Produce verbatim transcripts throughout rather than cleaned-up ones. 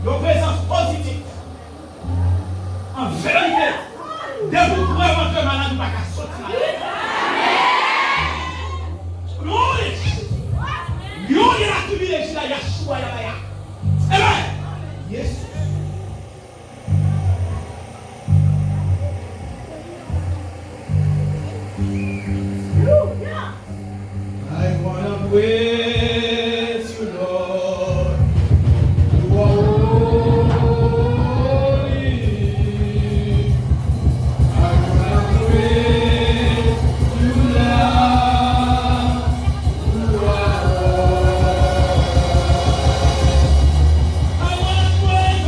Yon prezans pozitif. An verite, depi w kwè w antre malad, ou pa ka soti malad. Glory! Glory la tribulation la, Yahshua Yamaya. Amen. Yesus. I wanna praise you, Lord. You are holy. I wanna praise you, Lord. You are holy. I wanna praise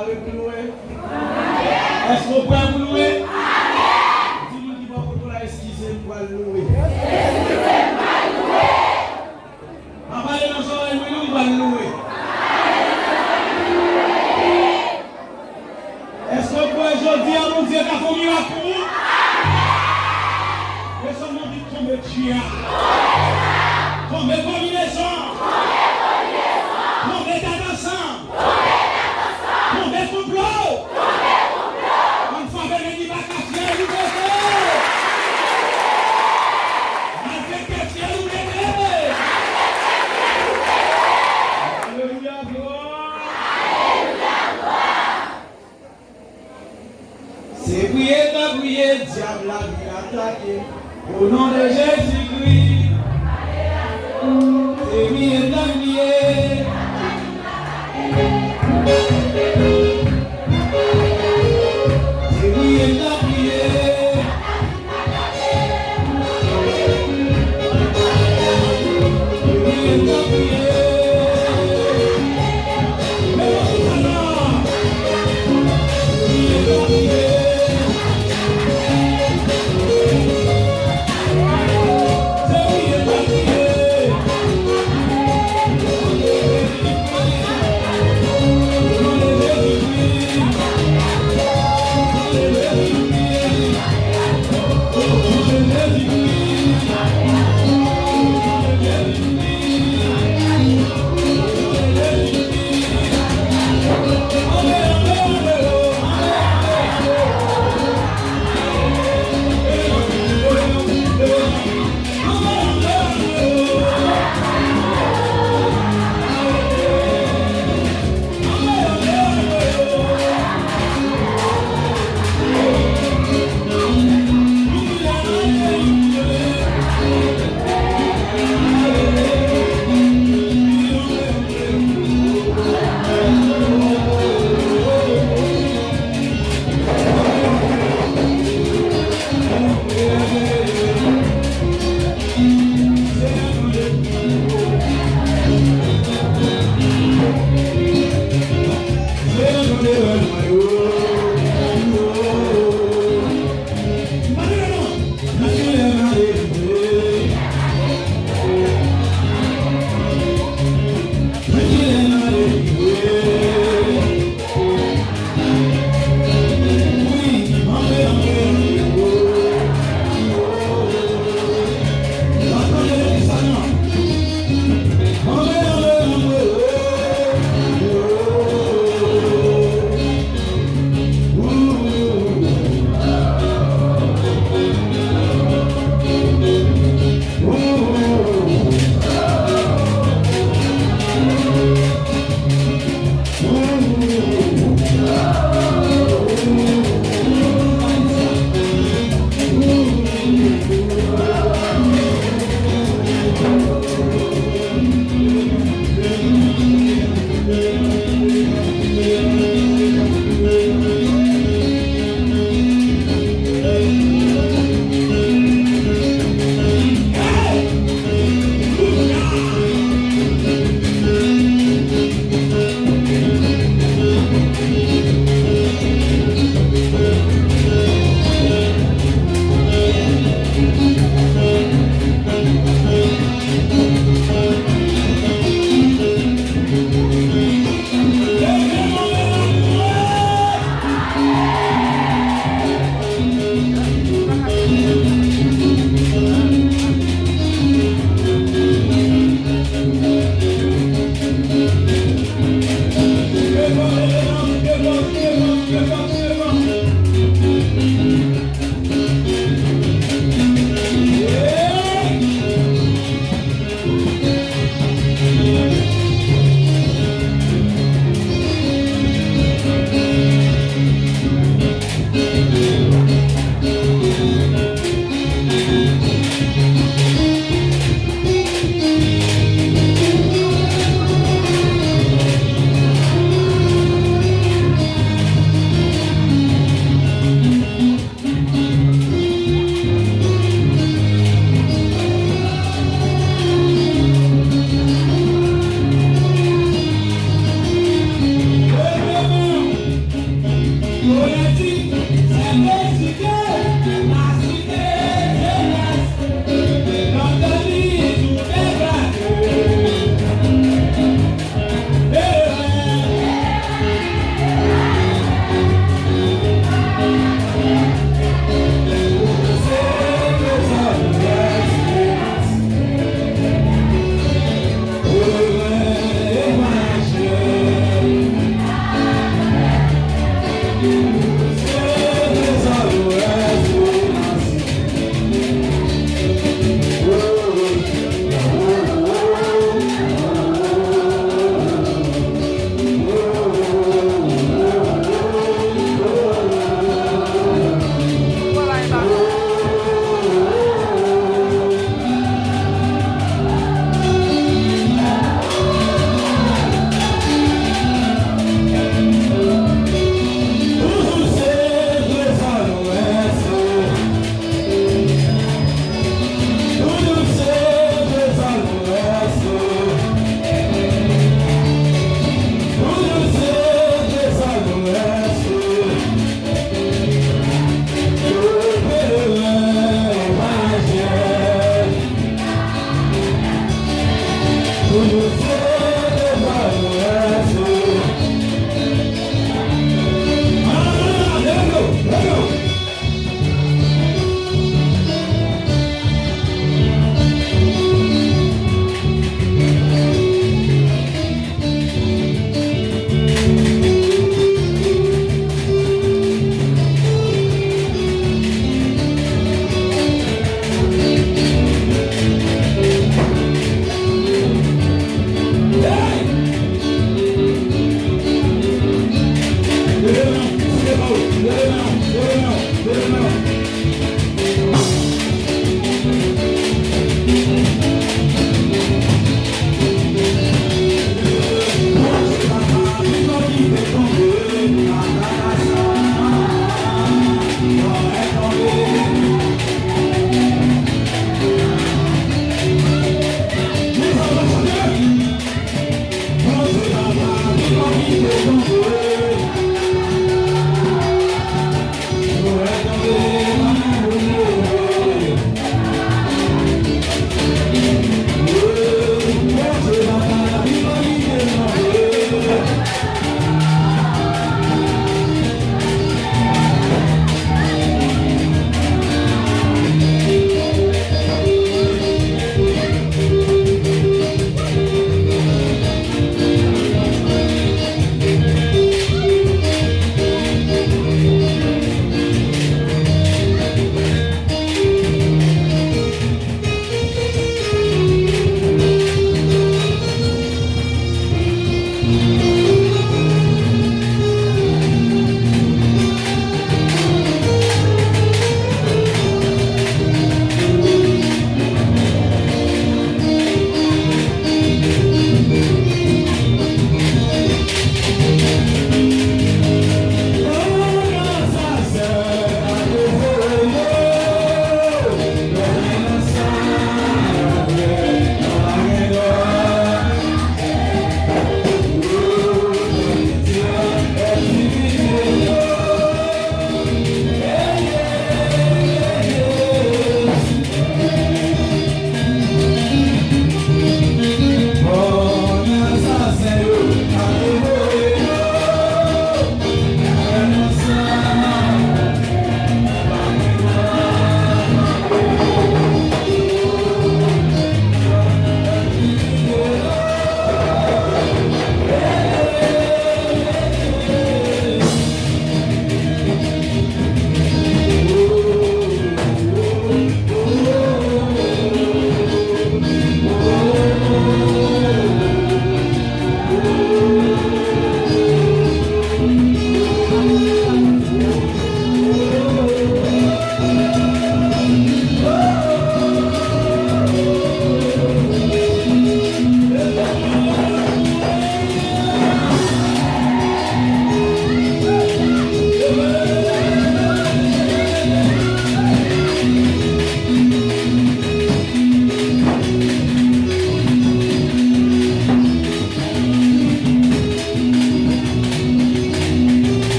Pare pou louwe? Èske w prè pou louwe? Di moun ki bò kote w la, eskize m, m pral louwe. Pa pale nan zòrèy mwen non, m pral louwe. Èske w kwè jodi a Bondye ka fè yon mirak pou ou? Mezanmi, tonbe dji a. Tonbe konbinezon. Tonbe kat ansanm. Tonbe konplo. Ann frape men ki pa ka fyèl ou pete. Malfektè fyèl ou pete. Alelouya, glwa. Se priye n ap priye, dyab la vin atake. O non de Jezikri. Se priye n ap priye. Se priye n ap priye.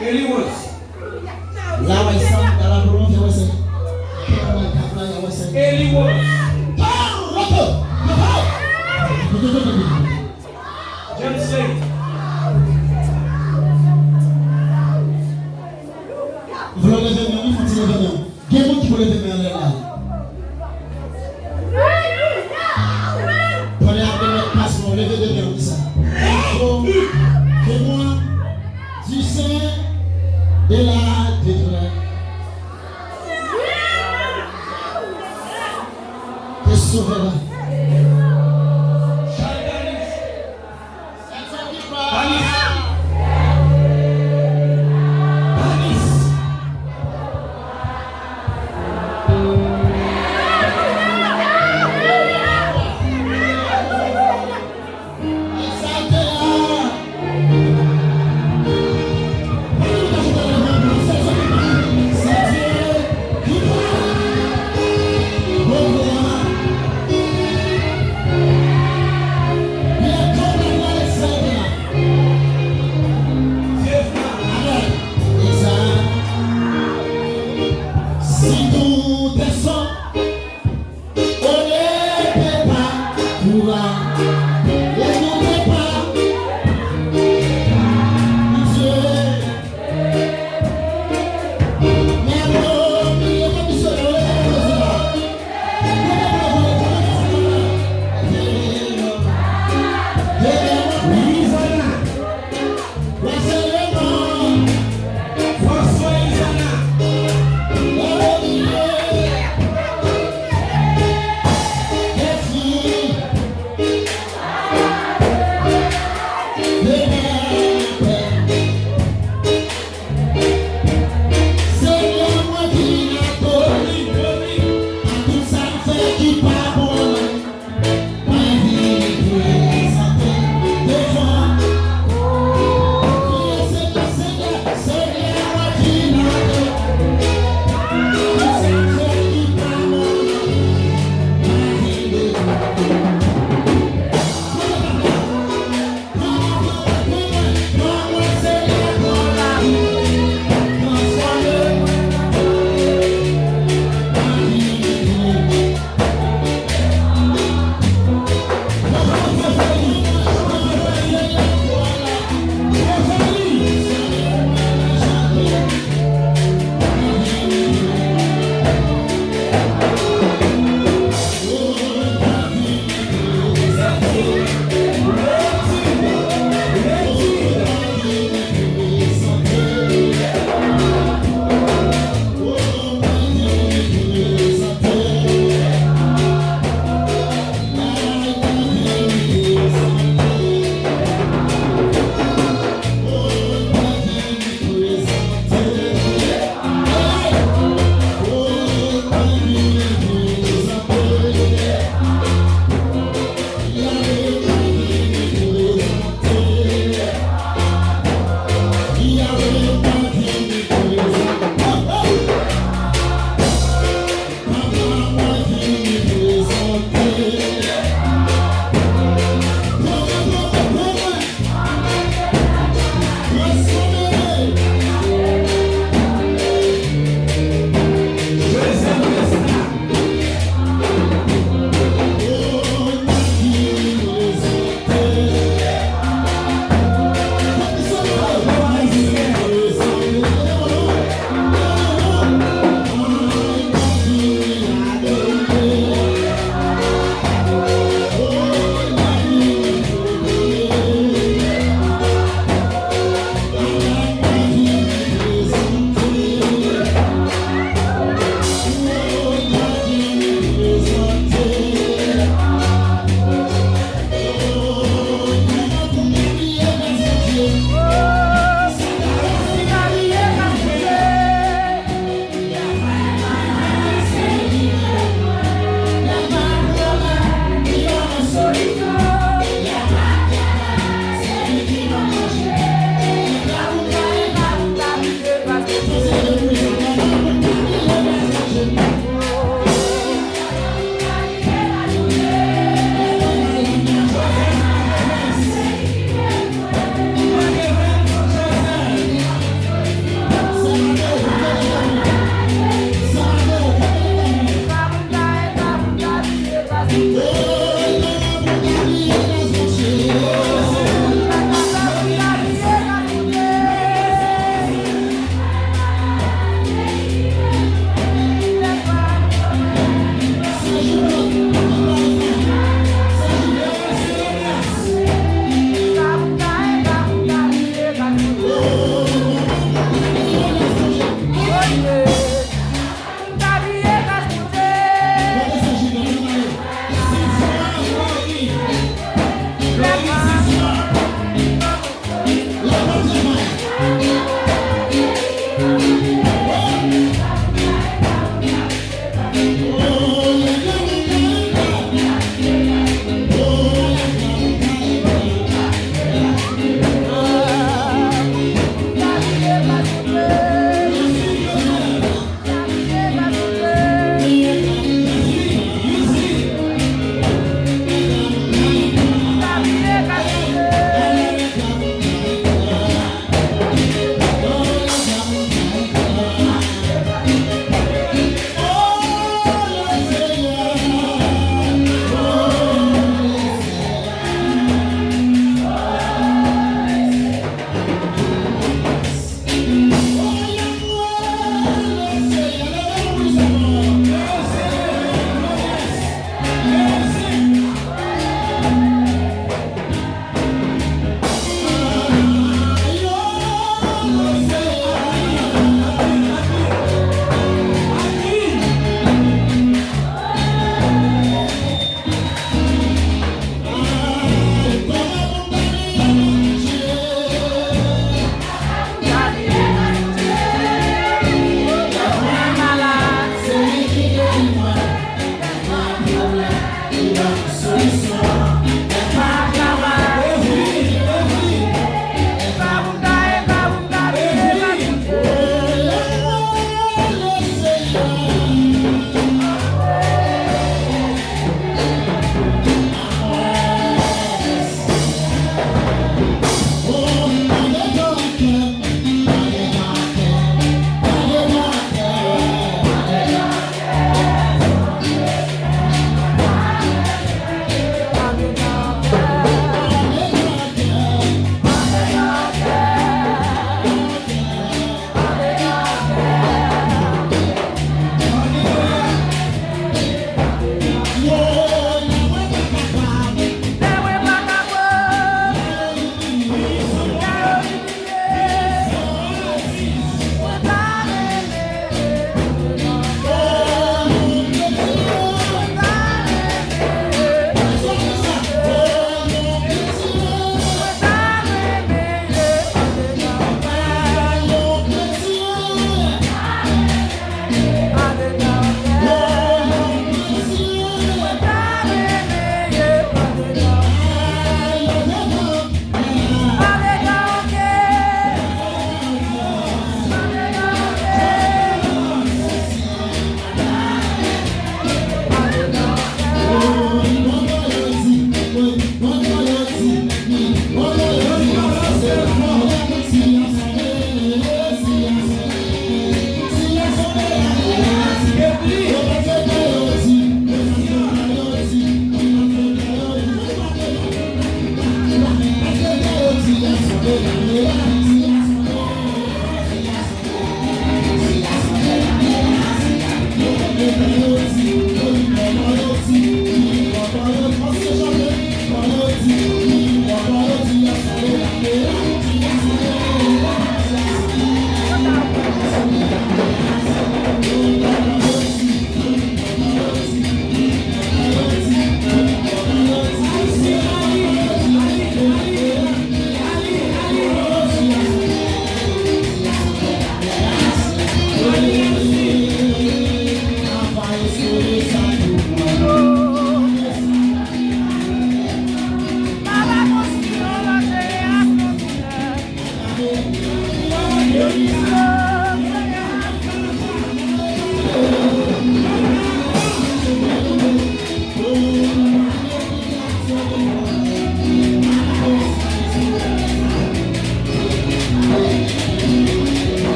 Eli Rose. La wè sa, la la pwolonje wè sa. Eli Rose. James Slade. Vle leve men wi, fon ti leve men. Gen moun ki pou leve men anlè la. Pandan y ap remèt pas nou, leve de men an, di sa. Au nom du Saint, de la, de la. Te sove la.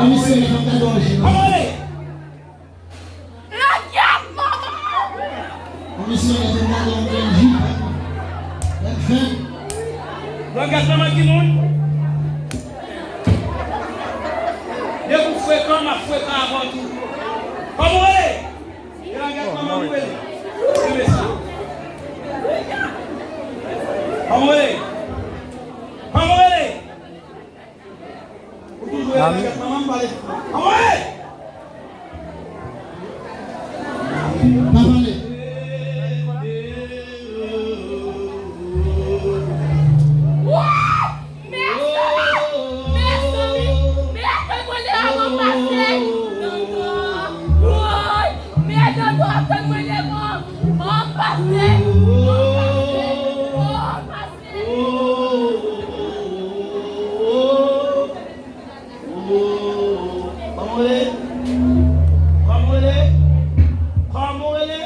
Komisyon, fè m gade w jis. Kòman w rele? Langèt manman! Komisyon, fè m gade w jis. Fè m fè. Langèt manman ki moun? Depi w frekan, m ap frekan avè w tou. Kòman w rele? E langèt manman m ou rele? Kenbe sa. Kòman w rele? Kòman w rele? Ou toujou rele langèt manman m pale. Kòman w rele? Pa pale. Wouy! Mezanmi! Mezanmi! Men atann mwen lè a mwen pase! Non, non! Wouy! Men non, non, atann mwen lè mwen! Mwen pase! Mwen pase! Mwen pase! Kòman w rele? Kòman w rele? Kòman w rele?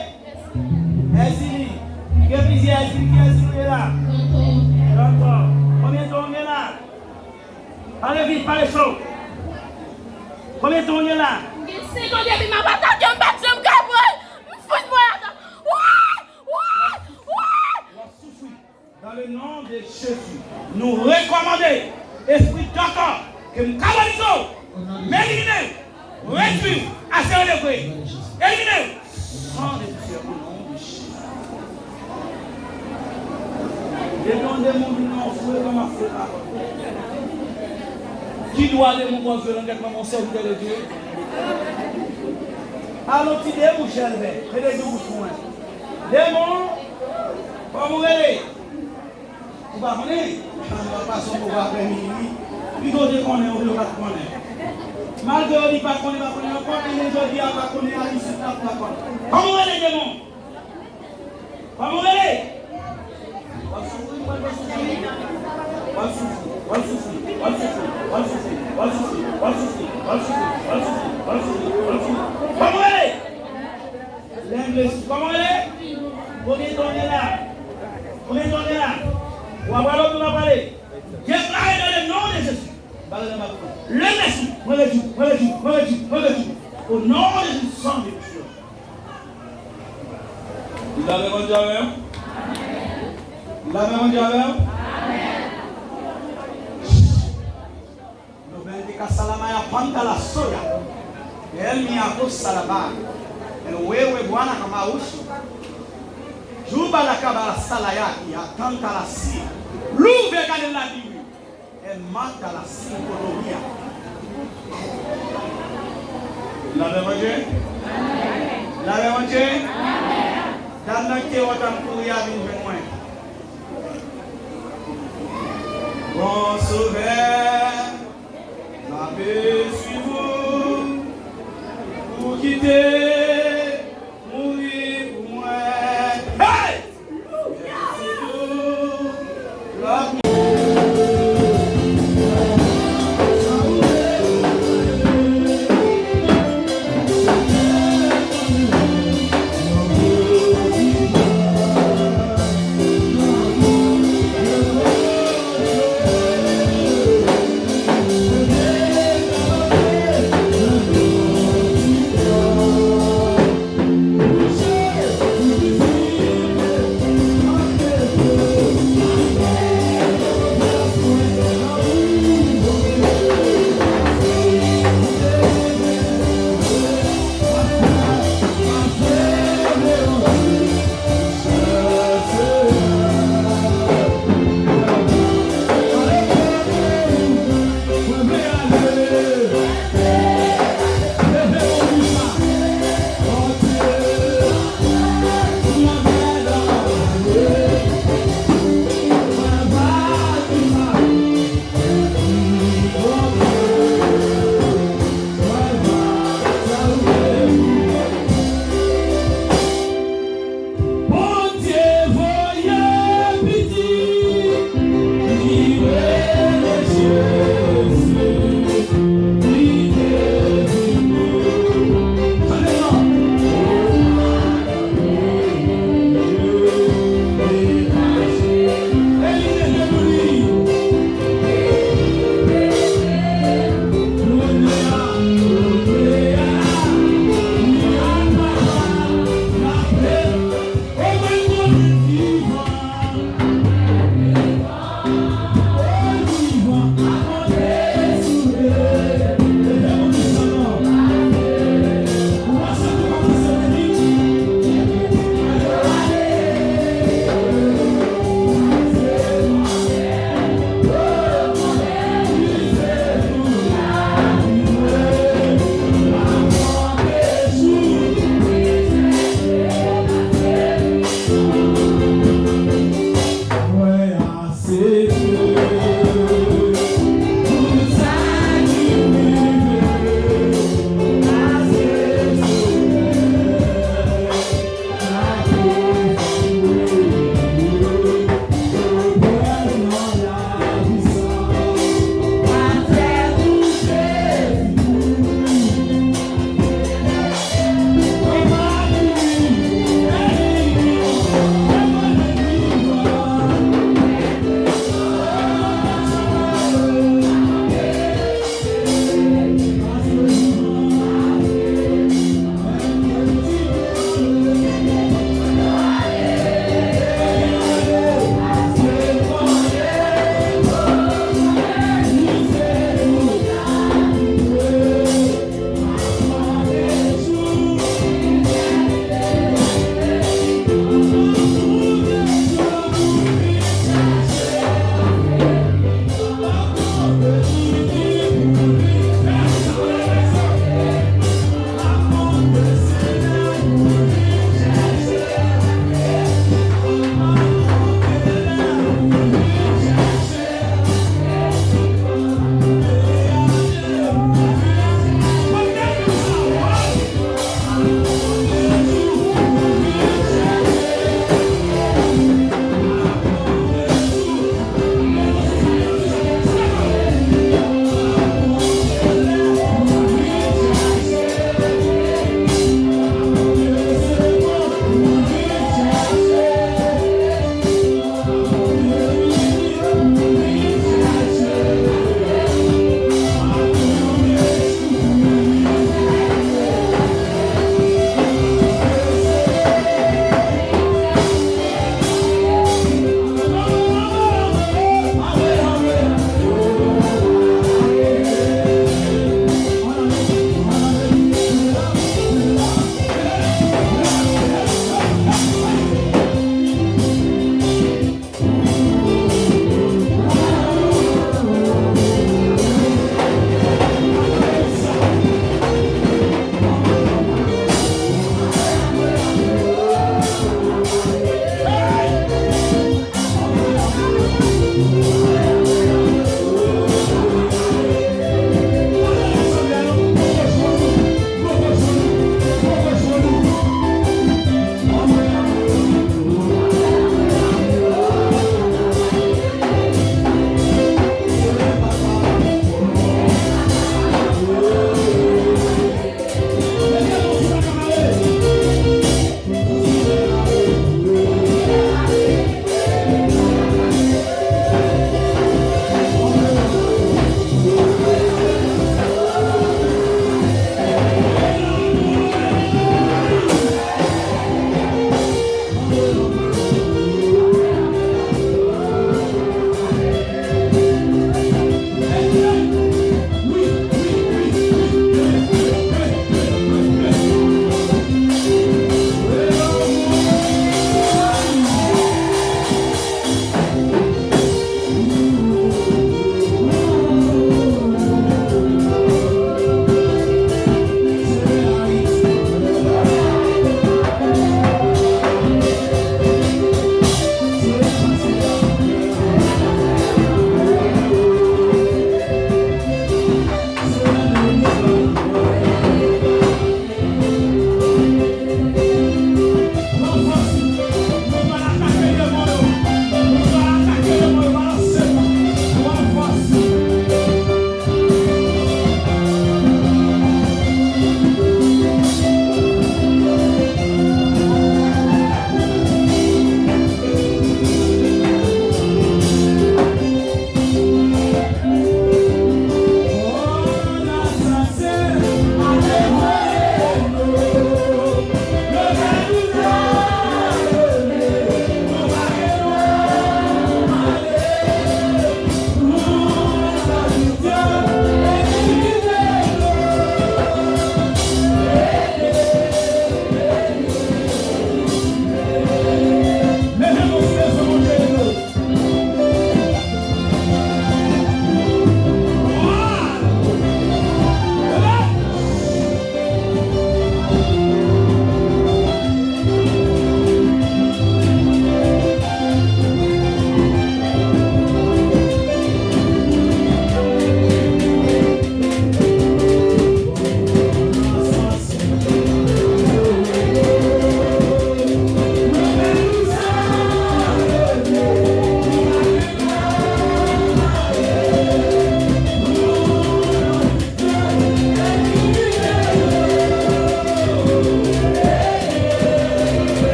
Èzili. Gen plizyè Èzili. Ki Èzili w ye la? Tonton. Konbyen tan w gen la? Pale vit, pale cho. Konbyen tan w gen la? M gen senk an depi m ap atake, m pa t janm ka pran. M fout voye atake. Wouy! Wouy! Wouy! W ap soufri. Dans le nom de Jésus, nou rekòmande espri dòkò ke m kanalize w, m elimine w, redwi w a zewo degre. Elimine w. San de Dieu, au nom de Jésus. Depi yon demon vin nan yon foure, kòman foure pa konn? Ki dwa demon pran jwe langèt manman yon sèvitè de Dye? Alon ti demon chèlbè, mete di bout pou mwen. Demon, kòman w rele? Ou pa konnen? Tann w ap pase yon move aprèmidi, wi. Pito w te konnen, ou yo pa t konnen. Malgre yo di pa t konnen, pa t konnen ankò, men jodi a pa konnen, a isit la pa konnen. Kòman w rele demon? Kòman w rele? W ap soufri, w ap soufri. W ap soufri, w ap soufri, w ap soufri. Kòman w rele? Lènglesi. Kòman w rele? Konbyen tan w gen la? Konbyen tan w gen la? W ap pale oubyen w pa pale? Deklare dans le nom de Jésus. Bagay la pa konn. Lènglesi, mwen redwi, mwen redwi, mwen redwi, mwen redwi. Au nom de Jésus, san de Dieu. Li la, Bondye avè w? Li la, Bondye avè w? Lobel de kasalamaya panta la soya. El mi ako salaba. El wewe bwana kama usu. Juba la kabala salaya ya tanta la si. Luve kanela diwi. El mata la si kodoria. Lave manje? Lave manje? Dam nan ki te wè w t ap kouri a vin jwenn mwen. Bon Sovè, m ape swiv ou, ou kite mouri pou mwen. Hey!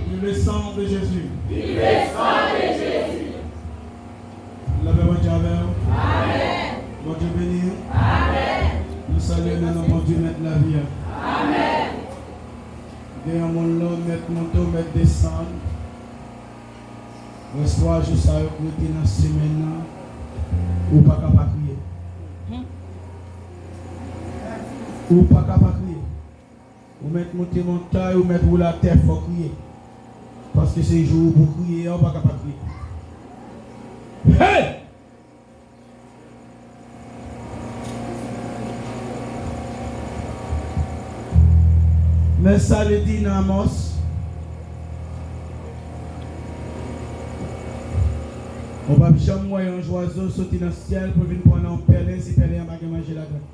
Vive le sang de Jésus. Lapè Bondye avè w. Bondye beni w. Nou salye nan non Bondye mèt lavi a. Gen yon moun la, mèt monte, mèt desann. Rès twa jou sa yo k rete nan semèn nan, ou pa ka pa kriye. Ou pa ka pa kriye. Ou mèt monte montay, ou mèt woule atè, fò w kriye. Paske se jou ou pou kriye a, ou pa ka pa kriye. Hey! Men sa li di nan Amòs, ou p ap janm wè yon zwazo soti nan syèl pou vin pran nan yon pèlen si pèlen an pa gen manje ladan l.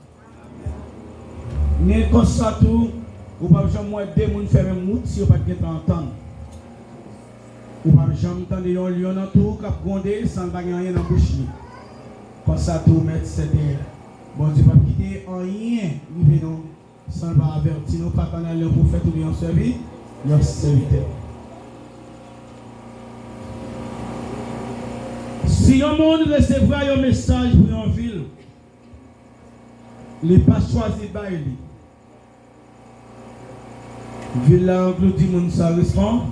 Men konsa tou, ou p ap janm wè de moun fè menm wout si yo pa t gentan antann. Ou p ap janm tande yon lyon nan twou k ap gwonde san l pa gen anyen nan bouch li. Konsa tou, mèt sèten, Bondye p ap kite anyen rive nou san l pa avèti nou pa kanal yon pwofèt oubyen yon sèvi, yon sèvitè. Si yon moun resevwa yon mesaj pou yon vil, li pa chwazi bay li. Vil la angloudi moun sa respon.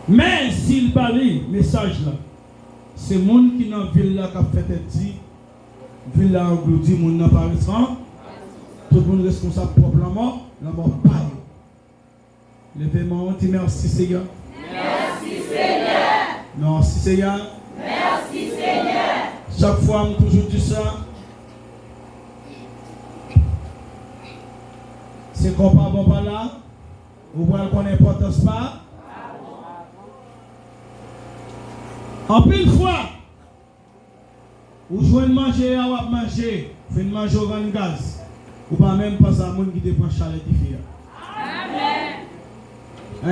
Men si l pa li mesaj la, se moun ki nan vil la k ap fè tèt di, vil la angloudi moun nan pa respon. Tout moun responsab pwòp lanmò, lanmò pa yo. Leve men w, di, mèsi, Seyè. Mèsi, Seyè. Mèsi, Seyè. Mèsi, Seyè. Chak fwa, m toujou di sa. Se kò pa bon pa la, ou pral konn enpòtans pa. Anpil fwa, ou jwenn manje a, w ap manje, fin manje, w rann gaz. Ou pa menm panse a moun ki te pran chalè dife a.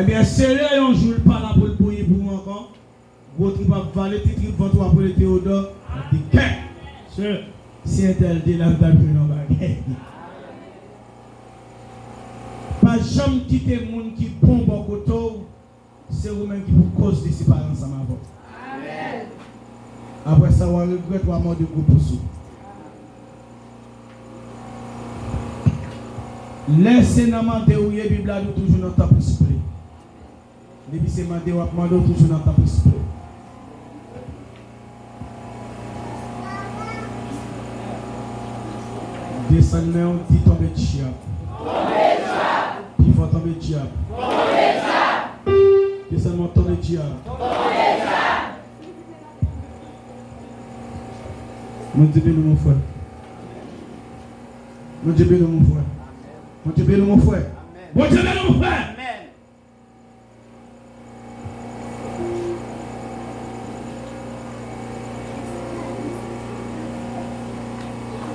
Ebyen, se lè yon jou l pa la pou l bouyi pou ou ankò. Gwo trip ap vale, ti trip vant ou ap rele Teyodò, ap di, kè! Se, si entèl te la, m t ap jwenn yon bagay. Pa janm kite moun ki bon bò kote w, se ou menm ki pou koz li si pa ansanm avè w. Apre sa, w a regrèt, w a mòde gwo pous ou. Lè se nan mande ou ye, Bib la di w toujou nan tanp espri. Depi se mande w ap mande w toujou nan tanp espri. Desann men w, di, tonbe dyab. Pi fò, tonbe dyab. Desann men w, tonbe dyab. Bondye beni w, mon frè. Bondye beni w, mon frè. Bondye beni w, mon frè. Bondye beni w, mon frè.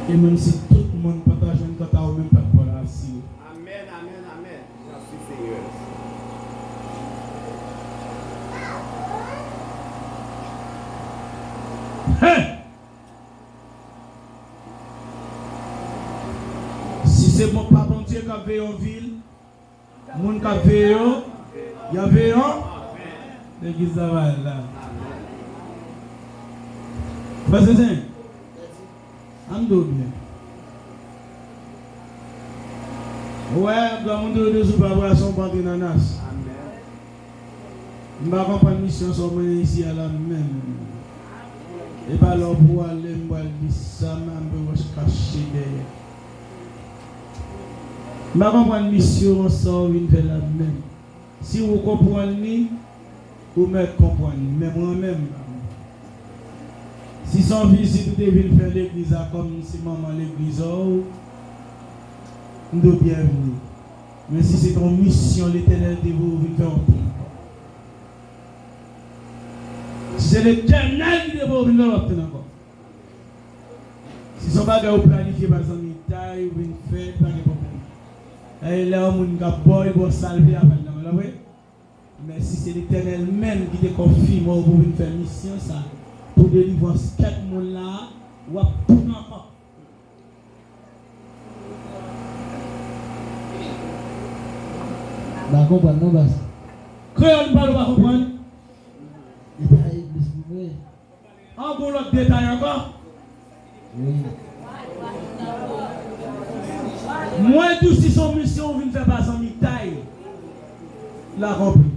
E menm si tout moun pa ta jwenn kanta, ou menm pa t pral asire. Amèn, amèn, amèn. Mèsi, Senyè. Hey! Si se bon pa Bondye k ap veye yon vil, moun k ap veye yo, y ap veye yon legliz la va la. Frè Zenzen, an m di w byen. Ou wè, granmoun di w de jou pa bwason, pa antre nan nas. M pa konprann misyon sa w mennen isi a la menm. E pa la w pou ale, m pral di sa, m ap wè w kache dèyè. M pa konprann misyon sa w vin fè la menm. Si w konprann li, ou mèt konprann li, men mwen menm, si se yon vizit ou te vin fè legliz la kòm se manman legliz ou, m di w byenveni. Men si se te yon misyon Letènèl te voye w vin fè, w ap tann ankò. Si se Letènèl ki te voye w vin fè, w ap tann ankò. Si se yon bagay ou planifye, pa zanmitay, ou vin fè, pa gen pwoblèm. E lè yon moun k ap ba w, li ba w sa l vle, apèl nan men l, wi. Men si se Letènèl menm ki te konfime w pou w vin fè misyon sa, pou delivrans kèk moun la, w ap tann ankò. Pa konprann non, baz. Kreyòl m pale w pa konprann? E pa eglis nou ye. An gon lòt detay ankò? Wi. Mwen tou si se yon misyon ou vin fè pa zanmitay. La konpri.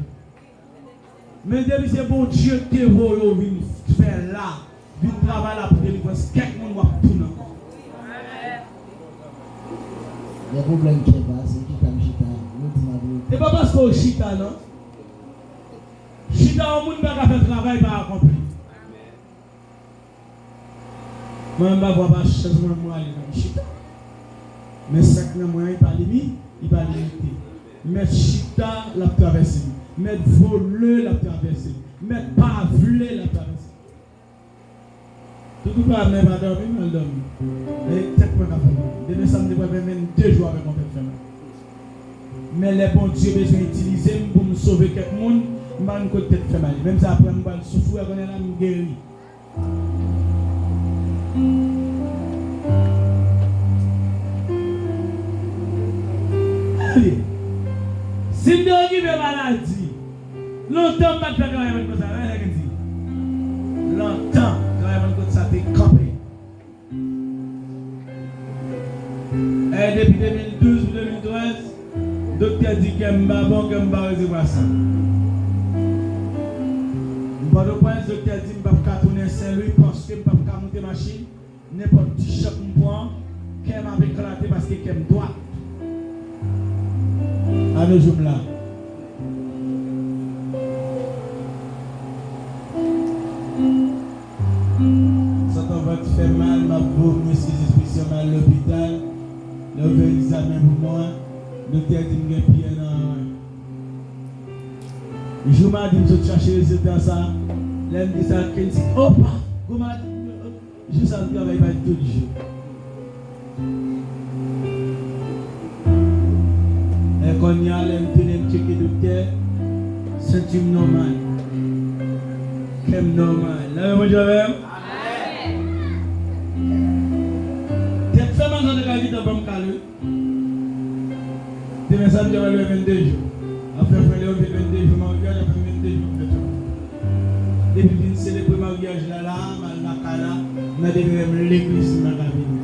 Men depi se Bondye ki te voye w vin fè la, vin travay la pou delivrans kèk moun w ap tounen ankò. Gen pwoblèm kè pa, se chita m chita, yo di m averite. E pa paske w chita non. Chita yon moun pa ka fè travay pa akonpli. Mwen menm pa vwa pa chans mwen mwen ale nan chita. Men sa k nan mwen an, li pa limi, li pa limite. Mèt chita, l ap travèse m. Mèt vole, l ap travèse m. Mèt pa vle, l ap travèse m. Toutou pa men pa dòmi, m al dòmi. Men tèt mwen k ap fè mal. Demen samdi pral fè vennde jou avèk yon tèt fè mal. Men lè Bondye bezwen itilize m pou m sove kèk moun, m pa konn kote tèt fè mal ye. Menm sa apre m pral soufri, kounye a la m geri. Tande, si m te okipe maladi, lontan m pa t fè travay mwen konsa, wè nèg di. Lontan, travay mwen konsa te kanpe. E depi de mil douz pou de mil trèz, doktè di kè m pa bon, kè m pa resevwa san. M Pòtoprens, doktè di m p ap ka tounen Sen Lwi paske m p ap ka moute machin. Nenpòt ti chòk m pran, kè m ap eklate paske kè m dwat. A nou jou m la. Santan vant fè mal, m ap vomi, eskize espresyon, m al lopital. Lè yo fè egzamen pou mwen, doktè di m gen pyè nan ren. Jou madi m sot chache rezilta sa, lè m di sa, Kensi, opa, gwo maladi. Jou sa m travay bay tout jou. Men kounye a, lè m tounen m tcheke doktè, santi m nòmal. Kè m nòmal. Leve Bondye avè m. Tèt fè mal sa te ka gentan ban m kal, wi. Demen samdi ap rive vennde jou. Ap fè frè Leovil vennde jou maryaj, ap fè vennde jou fèt fanmi. Depi m fin selebre maryaj la la, m al lakay la, m nan demen menm legliz m pa ka vini.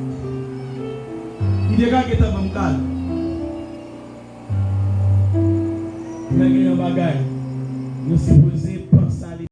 Li te ka gentan ban m kal. Men gen yon bagay, nou sipoze